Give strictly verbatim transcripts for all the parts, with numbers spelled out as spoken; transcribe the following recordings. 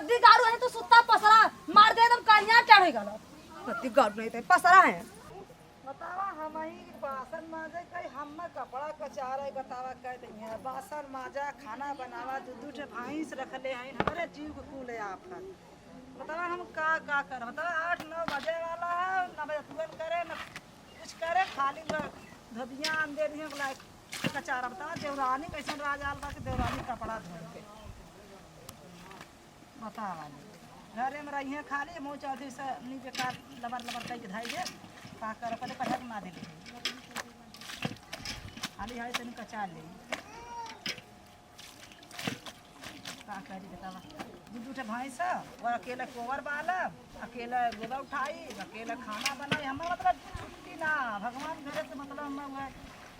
नदी गाड़ू है तो सुत्ता पसरा, मार दे एकदम कनिया चढ़े गल। नदी गाड़ू नहीं तो पसरा है। बतावा, हम ही बासन माजे कई, हम कपड़ा कचारे, बतावा कह दे। बासन माजा, खाना बनावा, दू दू ठे भैंस रखले हैं, हमरे जीव के कुल आफत। बतावा, हम का, का करब? बतावा, आठ नौ बजे वाला है, ना बजे तुरंत करे, ना कुछ करे, खाली वो धोबिया आन दे दिए, बोला, कचारा। बतावा, देवरानी कैसन राज आल बा कि देवरानी कपड़ा धोए के। बतावा, घरे में रहिए खाली, मुँह चौधरी से नी बेकार लबर लबर कह के धाई दे, का करे, पहले पढ़े के ना दे। खाली है तनी कचार ले। का करी बतावा? दू दू ठे भैंस है, वो अकेला कोवर बाला, अकेला गोबर उठाई, अकेला खाना बनाई। हमार मतलब छुट्टी ना, भगवान घरे से मतलब हम हुए।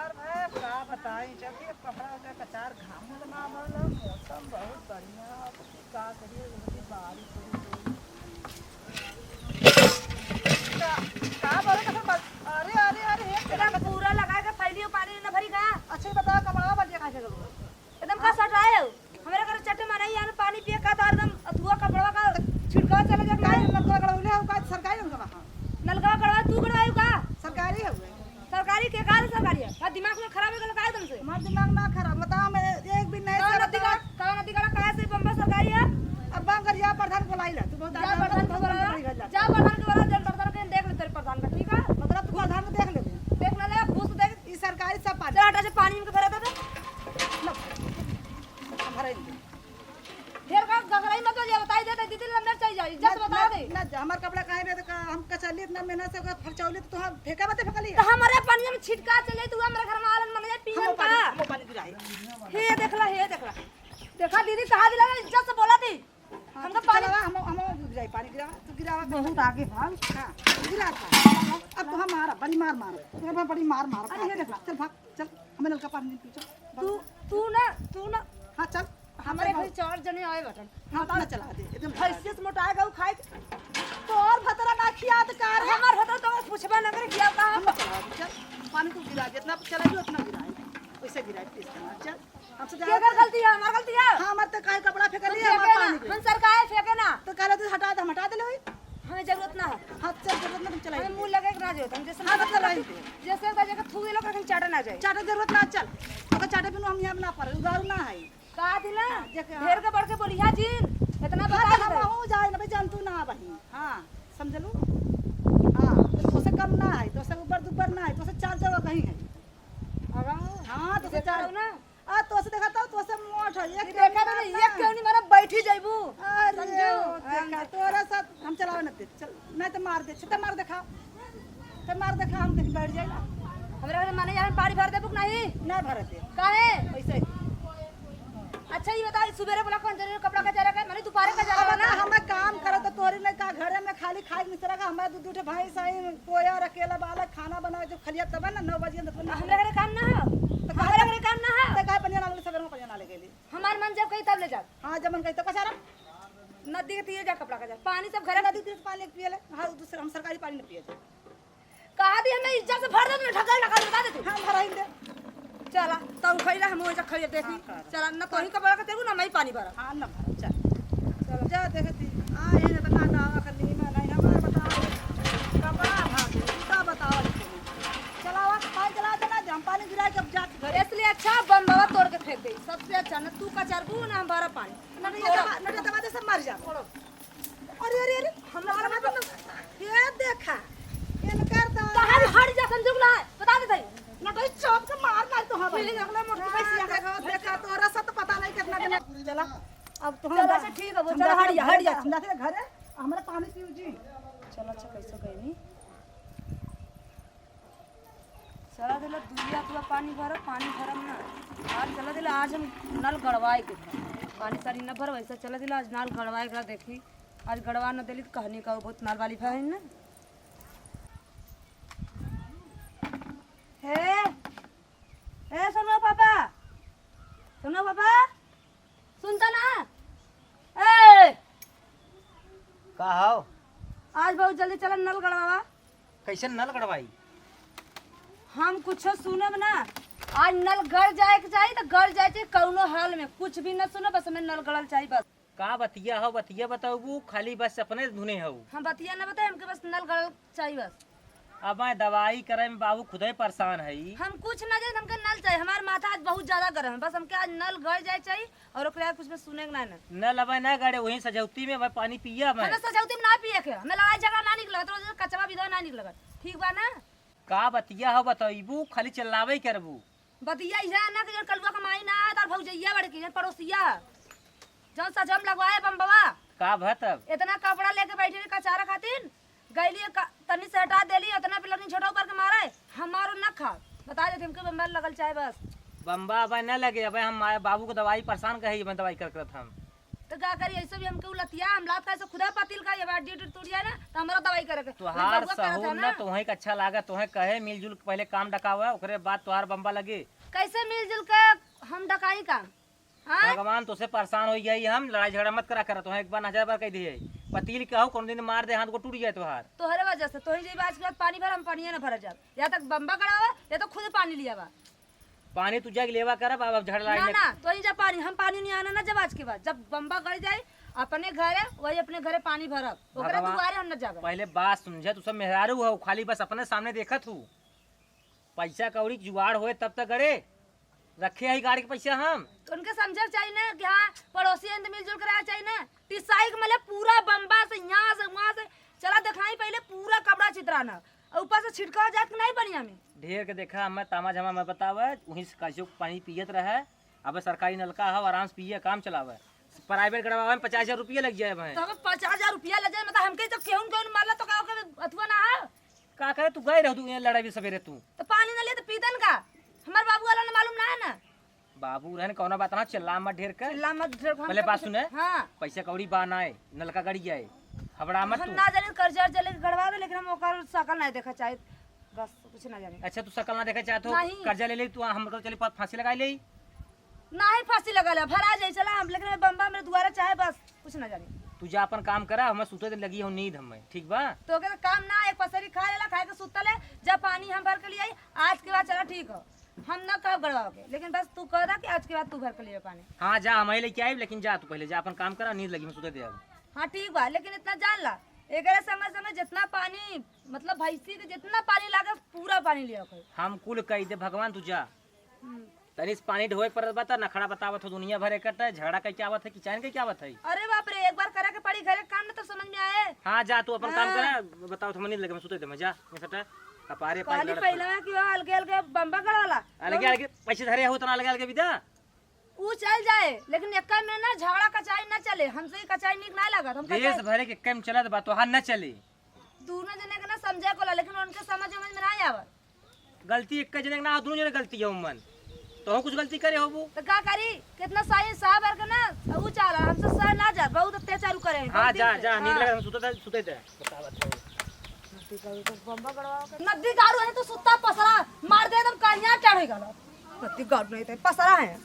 यार भाई, का बताई, जब ये कपड़ा का कचार घाम में ना भरल, मौसम बहुत बढ़िया है, तो फिर का करिए, ये बारिश हो गई। का, का बोले तो फिर बस, अरे, अरे, अरे, हे एकदम पूरा लगा के फैलियो पानी न भरी का? अच्छा, ये बताओ, कपड़ा बलिया कहाँ से करूँ? एकदम का सटाए हो? हमरे घर चट्टे मारे यार पानी पिए का तो हरदम अथुआ कपड़वा का छिड़काव चले जात काहे? नलका गड़ौले हो का सरकारी नलका बा? नलका गड़वा तू गड़वायू का? सरकारी है वो। सरकारी के का सरकारी है? का दिमाग में खराब हो गल का एकदम से? हमार दिमाग ना खराब, बताओ मैं एक भी नहीं कौन से नदी बताओ। गड़ा, कौन नदी गड़ा काहे से बम्बा सरकारी है? अब बा गरिया प्रधान बोलाई ला, तू बहुत जा ज्यादा प्रधान के बहुत बोला, ज्यादा जा प्रधान के बोला, जन प्रधान के देख ले तेरे प्रधान का, ठीक है? मतलब तू प्रधान को देख ले। देख ना ले, घूस देख। ई सरकारी सब पानी। चल हटा से पानी इनके भरा दे। लो। भराई दे। ढेर का गगराई मत हो जाए, बताई दे, दीदी लंबे चल जाए, इज्जत ना, बता ना, दे। ना जा, हमार कपड़ा काहे में तो का, हम कचौली इतना मेहनत से ओकर फरचौली तो हम फेंका बते फेंकली। तो हमारे पनिया में छिटका चले, तू हमारे घर में आलन मन जाए, हम पीवन पानी, का। हम पानी गिराई। हे देखला, हे देखला। देखा दीदी, कहा दिला, इज्जत से बोला थी। हाँ, हमका तू पानी चलावा, हम, हम गिराई, पानी गिरावा, तू गिरावा। बहुत आगे भाग। हाँ, गिरा था। अब तो हम मारा, बड़ी मार मारा। तू अब बड़ी मार मारा। अरे, ये देखला, चल भाग, चल, हमें नलका पानी नहीं पीछे। तू, तू ना, तू ना। हाँ, चल। हाँ, हमारे चल, भाई भाग। चार जने आए बटन। हाँ, अपना चला दे, एकदम चला दे। हैसियत मोटा गऊ खाए के। तो और भतरा ना खियात कार है। हमार भतरा तो पूछबा ना करे, खियाता हम। हम चला दे, चल। पानी तू गिरा, जितना चला दे, उतना गिरा। वैसे गिरा, तेज करना, चल। हमसे के ज्यादा कर गलती है? हमार गलती है? हाँ, हमार तो काहे कपड़ा फेंकल हम है, हमार फेंके ना, पानी गिरा। हम सरकार फेंके ना। तो कहले तू हटा दे, हम हटा देले होई। हमें जरूरत ना है। हाँ, चल, जरूरत ना, तुम चलाइए। हमें मुँह लगे के ना जरूरत, हम जैसे हाँ, तो चलाइए। जैसे एक बार जाकर थू ये लोग, लेकिन चाटा ना जाए। चाटे जरूरत ना, चल। अगर चाटे बिनु हम यहाँ ना पड़े, उधारू ना है। का दिला? हाँ, देख, हाँ। ढेर के बढ़ के बोलिहा जिन, इतना हाँ, बता तो दे। हम हूँ जाए ना भाई, जानतू ना भाई। हाँ, समझलू? हाँ, तो से कम ना है, तो से ऊपर दुपर ना है, तो से चार जगह कहीं है। अगर हाँ, तो से देखा चार ना। आ, तोसे देखा तो, तोसे मोट है, एक ये केवनी देखा ना, मार ना। एक केवनी मारा बैठी जाइबू। अरे, समझू? ओ, देखा, हाँ। तोरा साथ हम चलावे न दे, चल, नहीं तो मार दे, छुट्टा मार देखा, तो मार देखा, हम देख बैठ जाए ना। हमरा घर माने यहाँ पानी भर देबू कि नहीं? नहीं भर दे। काहे? ऐसे ही। अच्छा, ये बताओ, सुबेरे बोला कौन जरूरी कपड़ा का जरा का, माने दोपहरे का जरा अब ना? ना, हमें काम करे तो तोरी नहीं का, घरे में खाली खाए मिश्रा का, हमारे दू, दू ठे भैंस आई, कोया अकेला बालक खाना बनाए, जब खलिया तब ना, नौ बजे तक ना। हमरा घरे काम ना हो? तो हमरा घरे काम ना हो? तो काहे पनिया ना ले, सवेरे में पनिया ना ले गेली? हमार मन जब कही तब ले जाओ। हाँ, जब मन कही तब कचारा। नदी के तीरे जा कपड़ा का जा, पानी सब घरे। नदी के तीरे से पानी लेके पिए ले। हाँ, दूसरा हम सरकारी पानी न पिए थे। कहा दी हमें इज्जत से भर दे, तुमने ढकल ढकल बता दे तू। हाँ, भराई दे। चला, तब खैला हम ओइजा खैले देखी। हाँ, कर। चला, ना तोही कपड़ा का तेरू, ना मैं पानी भरा। हाँ, ना भरा, चल। चला। जा देखती। आ, ये तो ना, ना, अखन नीमन है, हमारे बताओ। कपड़ा भाग, का बताओ। चलावा, पानी चला देना, हम पानी गिरा के अब जात घरे। इसलिए अच्छा बम बाबा तोड़ के फेंक दे, सबसे अच्छा। ना तू कचरबू, ना हम भरा पानी। नटिया दबा, नटिया दबा दे, सब मर जा। अरे, अरे, अरे, हमरा हमारा मतलब, ये देखा, इनकर दादा। कहाँ हट जा, संजोग ना है, बता दे भाई। नटई चौक के मार मार तो हवा। ये देख लो, मोटकी हाँ, भैंसिया। देखो, देखा, तोरा सा तो पता नहीं कितना दिन। चला, अब तो चला, हम अच्छा, ठीक है, वो हम चला, जाते हट जा, हैं हट जा। घरे, हम जाते हैं घरे, हमारा पानी पीऊ जी। चला, अच्छा, कैसे गई नहीं? चला दिला, दुनिया तुआ पानी भरा, पानी भरम ना। आज चला दिला, आज हम नल गड़वाए के बा। पानी सानी न भर, वैसा चला दिला, आज नल गड़वाए के बा, देखी। आज गड़वा न देली त कहनी का बहुत नल वाली भाई ना। हे, ए, सुनो पापा, सुनो पापा। सुनता ना? ए! का हौ? आज बहुत जल्दी चला नल गड़वावा। कैसे नल गड़वाई? हम कुछो सुनब ना। आज नल गड़ जाए के चाही तो गड़ जाए के चाही कौनो हाल में। कुछ भी न सुनब, बस हमें नल गड़ल चाही बस। का बतिया हो, बतिया बताउबू, खाली बस अपने धुने हो। हम बतिया न बताई, हमके बस नल गड़ल चाही बस। अब मैं दवाई करे में बाबू खुदे परेशान है। हम कुछ ना जाने, हमके नल चाही। हमार माथा आज बहुत ज्यादा गरम है, बस हमके आज नल गड़ जाए चाही और ओकरे बाद कुछ में सुने के ना ना। नल अब ना गड़े, वहीं सजौती में मैं पानी पिया मैं। हमें सजौती में ना पिए के, हमें लड़ाई झगड़ा ना निकला, तो कचवा बिदवा ना निकला, ठीक बा ना? का बतिया हो बताइबू, खाली चिल्लावे करबू। बतिया इहे ना कि जौन कलुआ क माई ना है, तार भौजैया बड़की, जौन पड़ोसिया है, जौन सजम लगवाए बम्बवा। का भा तब? इतना कपड़ा लेके बैठी रही कचारा खातिर, गईली क-, तनी से हटा देली, इतना पे लड़नी छोटा ऊपर के मारे, हमारो न खा। बता देते हमके बम्बा लगल चाहे बस। बम्बा अब न लगे, अब हम आए बाबू को दवाई परेशान कहे, मैं दवाई कर करत हम। तो का करी, ऐसे भी हमके उलतिया, हम लात खाए से खुदा पतिल का, ये बार डीट टूट जाए ना, तो हमारा दवाई करे के। तोहार बउआ करत है सहूर ना। ना, तोहे के अच्छा लागे, तोहे कहे मिलजुल के पहले काम डकावे, ओकरे बाद तोहार बम्बा लगे। कैसे मिलजुल के हम डकाई काम? हाँ? भगवान तोसे परेशान हो गई, हम लड़ाई झगड़ा मत करा कर, तोहे एक बार ना हजार बार कह दिए, पतिल के हो, कोनो दिन मार दे, हाथ को टूट जाए तोहार। तोहरे वजह से, तोही जइबा आज के बाद पानी भर, हम पानिये ना भर जाब, या तक बम्बा गड़ावा, या तो खुद पानी लियावा। पानी तू जाके लेवा करब, अब, अब झगड़ा ना, लड़ाई ना, तो ही जब पानी, हम पानी नहीं आना ना जब आज के बाद, जब बम्बा गड़ जाए अपने घरे, वही अपने घरे पानी भरब, ओकरे भगवान, दुआरे हम न जाबे। पहले बात समझे, तू सब मेहरारू हो, खाली बस अपने सामने देखत हूँ। पैसा कौड़ी के जुगाड़ होए तब तक गड़े, रखे है गाड़ी के पैसा हम। तो उनके समझे के चाहिए ना कि हाँ, पड़ोसी हैं तो मिलजुल के रहा चाहिए ना। टिसाई के मले पूरा बम्बा से, यहाँ से, वहाँ से, चला दिखाई पहले पूरा कपड़ा चितराना, और ऊपर से छिटका जात के नहीं बढ़िया में। ढेर के देखा, हमें तामा झामा मत बतावे, वहीं से कासियो पानी पियत रहे। अब सरकारी नलका है, आराम से पिए, काम चलावे। प्राइवेट गड़वावे में पचास हजार रुपया लग जाए भाई। तो अब पचास हजार रुपया लग जाए, मतलब हमके तो केहू न केहू न मारला तो का ओके अथुआ ना है? का करे, तू गए रह तू ये लड़ाई भी सवेरे तू। तो पानी न ले तो पीतन का? हमार बाबू वाला न मालूम ना है ना। बाबू रहन कौनो बात ना, चिल्ला मत ढेर कर। चिल्ला मत ढेर कर, हम पहले तो बात कुछ सुने। हाँ। पैसा कौड़ी बा ना है, नलका गड़ी जाए, हबड़ा मत हम तू। ना जाने कर्जा उर्जा लेके गड़वा दे, लेकिन हम ओकर शकल नहीं देखा चाहे, बस कुछ ना जाने। अच्छा, तू शकल ना देखा चाहत हो? नहीं। कर्जा ले ले तू, हम तो चली फा-, फांसी लगा ले। नाही फांसी लगा ले, भरा जाए चला हम, लेकिन बम्बा मेरे दुआरे चाहे, बस कुछ ना जाने। तू जा अपन काम करा, हमें सुते दे, लगी हो नींद हमें, ठीक बा? तो के काम ना, एक पसेरी खा लेला, खाए के सुतले, जब पानी हम भर के लिए आई, आज के बाद चला ठीक हो। हम ना कहब गड़वा के, लेकिन बस तू कह दा कि आज के बाद तू भर के लिए पानी। हाँ जा, हम ही लेके आइब, लेकिन जा तू पहले जा अपन काम करा, नींद लगी, हम सुते दे अब। हाँ ठीक बा, लेकिन इतना जान ला, एकरे समय समय जितना पानी, मतलब भैंसी के जितना पानी लागे, पूरा पानी लिया कर। हम कुल कह दे भगवान, तू जा। हम्म। तनी से पानी ढोए के पड़त बा, त नखड़ा बतावत हो, दुनिया भर एकट है, झगड़ा कह के आवत है कि चैन कह के आवत है? अरे बाप रे, एक बार करे के पड़ी घरे के काम, ना तब समझ में आए। हाँ जा, तू अपन काम हाँ। करा, बताओ, हम नींद लगे, हम सुते दे, मैं जा, मैं सटा, कपारे पानी पहला कि वो अलगे अलगे बम्बा गड़वाला। अलगे अलगे पैसे धरे हो, तना अलगे अलगे विदा। ऊ चल जाए, लेकिन एक में ना झगड़ा कचाई ना चले, हमसे ही कचाई नीक ना लागत। हम देश कचाई भरे के कम चलत बा, तोहार ना चले। दोनों जने के ना समझे को ला, लेकिन उनके समझ, समझ में ना आवत। गलती एक जने के ना, दोनों जने गलती है उमन। तो कुछ गलती करे होबू। तो का करी, कितना सही साहब के ना, ऊ चाला, हमसे सह ना जात, बहुत अत्याचार करे हैं, हाँ, बहुत दिन जा, से। जा, नींद हाँ। लगे, हम सुते दे, सुते दे। नदी गाड़ू है तो सुत्ता पसरा, मार दे एकदम कहिया चढ़े गला। नदी गाड़ू नहीं तो पसरा है।